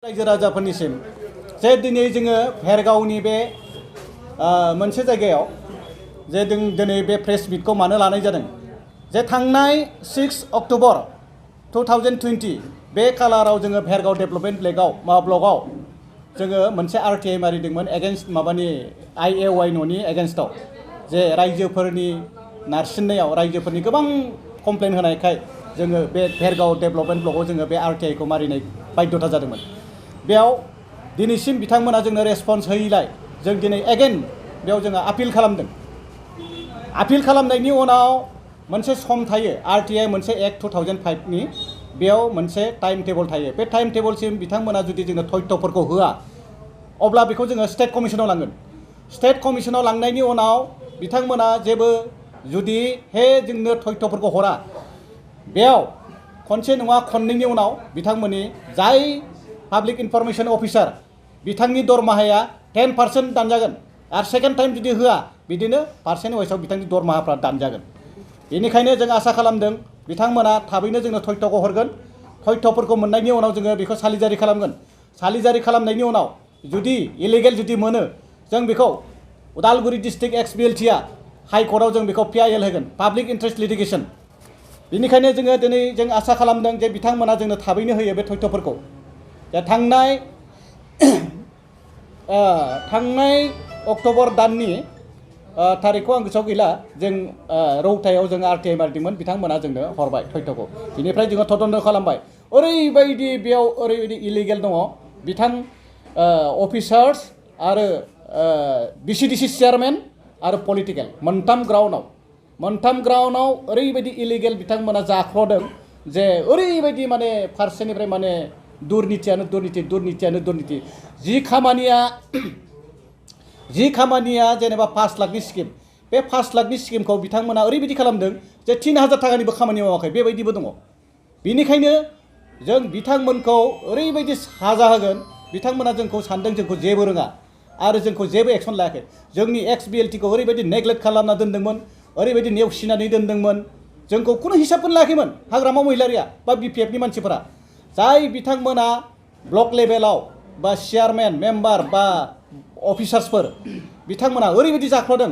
रायजो राजाफोरनिसिम जे दिनै जोङो भेरगावनि बे मोनसे जायगायाव जे दिनै बे प्रेस मिटखौ मानो लानाय जादों जे थांनाय 6 अक्ट'बर 2020 बे कालाराव जोङो भेरगाव डेभलपमेन्ट ब्लकआव जोङो मोनसे RTI मारिदोंमोन एगेन्स्ट माबानि IAY न'नि एगेन्स्टआव जे रायजोफोरनि नारसिननायाव रायजोफोरनि गोबां कमप्लेन होनायखाय जोङो बे भेरगाव डेभलपमेन्ट ब्लकआव जोङो बे RTI खौ मारिनाय बाध्यता जादोंमोन। बेयाव दिनैसिम बिथांमोना जोंनो रेसपन्स होयैलाय जों दिनै एगेन बेयाव जोङो आपिल खालामदों। आपिल खालामनायनि उनाव मोनसे सम थायो RTI मोनसे एक्ट 2005 नि बेयाव मोनसे टाइम टेबल थायो। बे टाइम टेबलसिम बिथांमोना जुदि जोंनो तथ्यफोरखौ होआ अब्ला बेखौ जोङो स्टेट कमिसनाव लांगोन। स्टेट कमिसनाव लांनायनि उनाव बिथांमोना जेबो जुदि जोंनो तथ्यफोरखौ हरा बेयाव खनसे नङा खननैनि उनाव बिथांमोननि जाय पाब्लिक इनफरमेशन अफिसार बिथांनि दरमाहाया 10% दानजागोन आरो सेकेन्ड टाइम जुदि होआ बिदिनो पार्सेन्ट वाइसआव बिथांनि दरमाहाफ्रा दानजागोन। बेनिखायनो जों आसा खालामदों बिथांमोना थाबैनो जोंनो तथ्यखौ हरगोन। तथ्यफोरखौ मोननायनि उनाव जोङो बेखौ सालिजारि खालामगोन। सालिजारि खालामनायनि उनाव जुदि इलिगेल जुदि मोनो जों बेखौ उदालगुरि डिस्ट्रिक्ट XBLT आ हाइकर्टआव जों बेखौ PIL होगोन पाब्लिक इन्ट्रेस्ट लिटिगेसन। बेनिखायनो जोङो दिनै जों आसा खालामदों जे बिथांमोना जोंनो थाबैनो होयो बे तथ्यफोरखौ। दा थांनाय अक्ट'बर दाननि थारिखखौ आं गोसोआव गैला जों रौतायाव जों RTI मारिदोंमोन बिथांमोना जोंनो हरबाय तथ्यखौ। बिनिफ्राय जोङो तदन्त खालामबाय ओरैबायदि बेयाव ओरैबायदि इलिगेल दङ बिथां अफिसार्स आरो BCDC चेयारमेन आरो पलिटिकेल मोनथाम ग्राउन्डआव ओरैबायदि इलिगेल बिथांमोना जाख्ल'दों जे ओरैबायदि माने फारसेनिफ्राय माने दुर्नितियानो दुर्निति जि खामानिया जेनेबा 5 लाखनि स्किम बे 5 लाखनि स्किमखौ बिथांमोना ओरैबायदि खालामदों जे 3000 थाखानिबो खामानि मावाखै बेबायदिबो दङ। बेनिखायनो जों बिथांमोनखौ ओरैबायदि साजा होगोन बिथांमोना जोंखौ सानदों जोंखौ जेबो रोङा आरो जोंखौ जेबो एक्सन लायाखै। जोंनि XBLT खौ ओरैबायदि नेग्लेक्ट खालामना दोनदोंमोन ओरैबायदि नेवसिनानै दोनदोंमन जोंखौ खुनु हिसाबखौनो लायाखैमोन हाग्रामा महिलारिया बा BPF नि मानसिफोरा जाय बिथांमोना ब्लक लेभेलाव बा चेयारमेन मेम्बार बा अफिसार्सफोर बिथांमोना ओरैबायदि जाख्ल'दों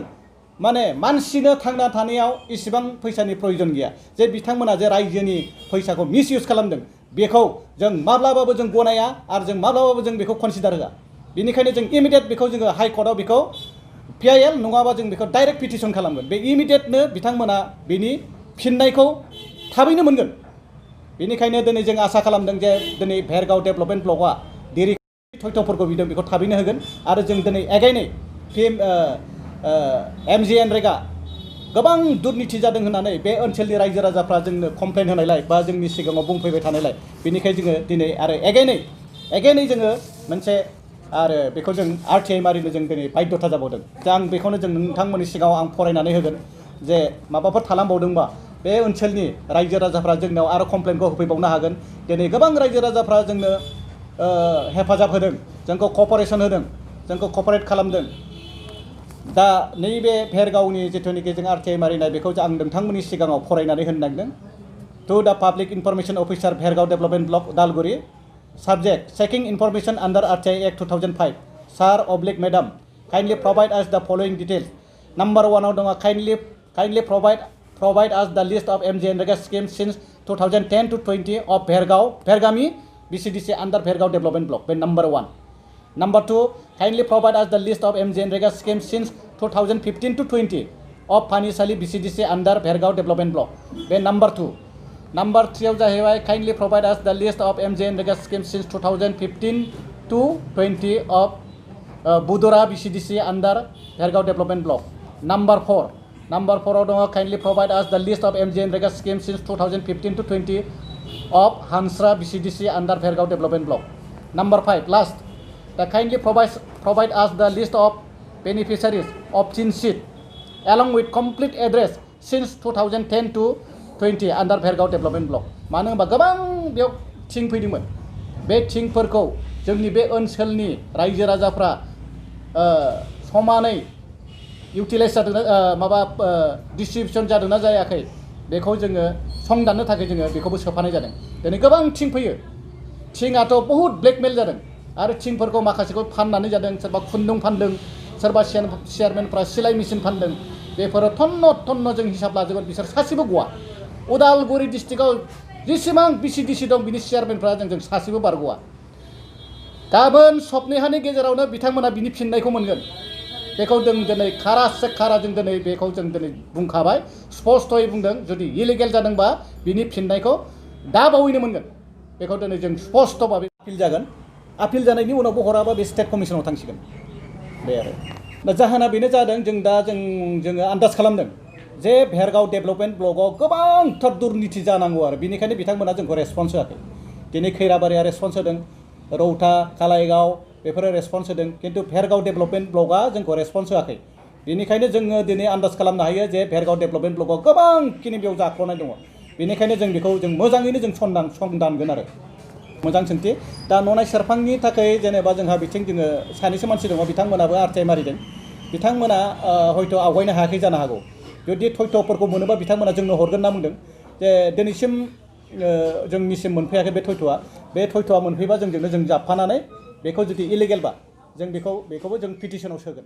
माने मानसिनो थांना थानायाव इसेबां फैसानि प्रयोजन गैया जे बिथांमोना जे रायजोनि फैसाखौ मिसइउज खालामदों बेखौ जों माब्लाबाबो जों गनाया आरो जों माब्लाबाबो जों बेखौ कनसिडार होआ। बेनिखायनो जों इमिडियेट बेखौ जोङो हाइकर्टआव बेखौ PIL नङाबा जों बेखौ डाइरेक्ट पिटिसन खालामगोन। बे इमिडियेटनो बिथांमोना बेनि फिननायखौ थाबैनो मोनगोन। बेनिखायनो दिनै जों आसा खालामदों जे दिनै भेरगाव डेभलपमेन्ट ब्लकआ जेरै तथ्यफोरखौ बिदों बेखौ थाबैनो होगोन आरो जों दिनै एगाइनै MGNरेगा गोबां दुर्निति जादों होननानै बे ओनसोलनि रायजो राजाफ्रा जोंनो कमप्लेन होनायलाय बा जोंनि सिगाङाव बुंफैबाय थानायलाय बेनिखायनो जोङो दिनै आरो एगाइनै जोङो मोनसे आरो बेखौ जों RTI मारिनो जों दिनै बाध्यता जाबावदों। दा आं बेखौनो जों नोंथांमोननि सिगाङाव आं फरायनानै होगोन जे माबाफोर थालांबावदोंबा बे ओनसोलनि रायजो राजाफ्रा जोंनाव आरो कमप्लेनखौ होफैबावनो हागोन। दिनै गोबां रायजो राजाफ्रा जोंनो हेफाजाब होदों जोंखौ कपारेसन होदों जोंखौ कपारेट खालामदों। दा नैबे भेरगावनि जिथुनिखि जों RTI मारिनाय बेखौ आं नोंथांमोननि सिगाङाव फरायनानै होनो नागिरदों। टु दा public information officer Bhergaon development block Udalguri subject checking information under RTI Act 2005 sir/madam kindly provide us the following details. Number 1 dong kindly provide us the list of MGNREGA schemes since 2010 to 20 of Vergami BCDC under Vergao Development Block. Number 1. Number 2 kindly provide us the list of MGNREGA schemes since 2015 to 20 of Panisali BCDC under Vergao Development Block. Number 2. Number 3 kindly provide us the list of MGNREGA schemes since 2015 to 20 of Budura BCDC under Vergao Development Block. Number 4 kindly provide us the list of MGNREGA schemes since 2015 to 20 of Hansra BCDC under Vergao Development Block. Number 5 last kindly provide us the list of beneficiaries of Chin Sheet along with complete address since 2010 to 20 under Vergao Development Block. मानो होनबा गोबां बेयाव थिं फैदोंमोन बे थिंफोरखौ जोंनि बे ओनसोलनि रायजो राजाफ्रा समानै इउटिलाइज जादोंना माबा डिस्ट्रिबिउसन जादोंना जायाखै बेखौ जोङो संदाननो थाखाय जोङो बेखौबो सोफानाय जादों। दिनै गोबां थिं फैयो थिङाथ' बहुद ब्लेकमेल जादों आरो थिंफोरखौ माखासेखौ फाननानै जादों सोरबा खुन्दुं फानदों सोरबा चेयारमेनफ्रा सिलाइ मेसिन फानदों बेफोरो थन्न जों हिसाब लाजोबो बिसोर सासेबो गवा उदालगुरि डिस्ट्रिक्टआव जेसेबां बिसि दं बिनि चेयारमेनफ्रा जों सासेबो बारग'वा गाबोन सप्ताहनि गेजेरावनो बिथांमोना बिनि फिननायखौ मोनगोन बेखौ जों दिनै खारासे खारा जों दिनै बेखौ जों दिनै बुंखाबाय स्पष्टयै बुंदों जुदि इलिगेल जादोंबा बिनि फिननायखौ दा बावैनो मोनगोन बेखौ दिनै जों स्पष्ट भाबै आपिल जागोन आपिल जानायनि उनावबो हराबा बे स्टेट कमिसनाव थांसिगोन बे आरो दा जाहोना बेनो जादों जोङो आन्दाज खालामदों जे भेरगाव डेभेलपमेन्ट ब्लकआव गोबांथार दुर्निति जानांगौ आरो बेनिखायनो बिथांमोना जोंखौ रेसपन्स होआखै दिनै खैराबारिया रेसपन्स होदों रौता कालाइगाव बेफोरो रेसपन्स होदों खिन्थु भेरगाव डेभेलपमेन्ट ब्लकआ जोंखौ रेसपन्स होआखै बेनिखायनो जोङो दिनै आन्दाज खालामनो हायो जे भेरगाव डेभेलपमेन्ट ब्लकआव गोबांखिनि बेयाव जाख्ल'नाय दङ बेनिखायनो जों बेखौ जों मोजाङैनो जों संदानगोन आरो मोजां सोंथि दा ननाय सेरफांनि थाखाय जेनेबा जोंहा बिथिं जोङो सानैसो मानसि दङ बिथांमोनाबो आरटिआइ मारिदों बिथांमोना हयथ' आवगायनो हायाखै जानो हागौ जुदि थयथ'फोरखौ मोनोबा बिथांमोना जोंनो हरगोन होनना बुंदों जे दिनैसिम जोंनिसिम मोनफैयाखै बे थयथ'आ मोनफैबा जोंजोंनो जों जाबफानानै बेखौ जुदि इलिगेलबा जों बेखौबो जों पिटिसनाव सोगोन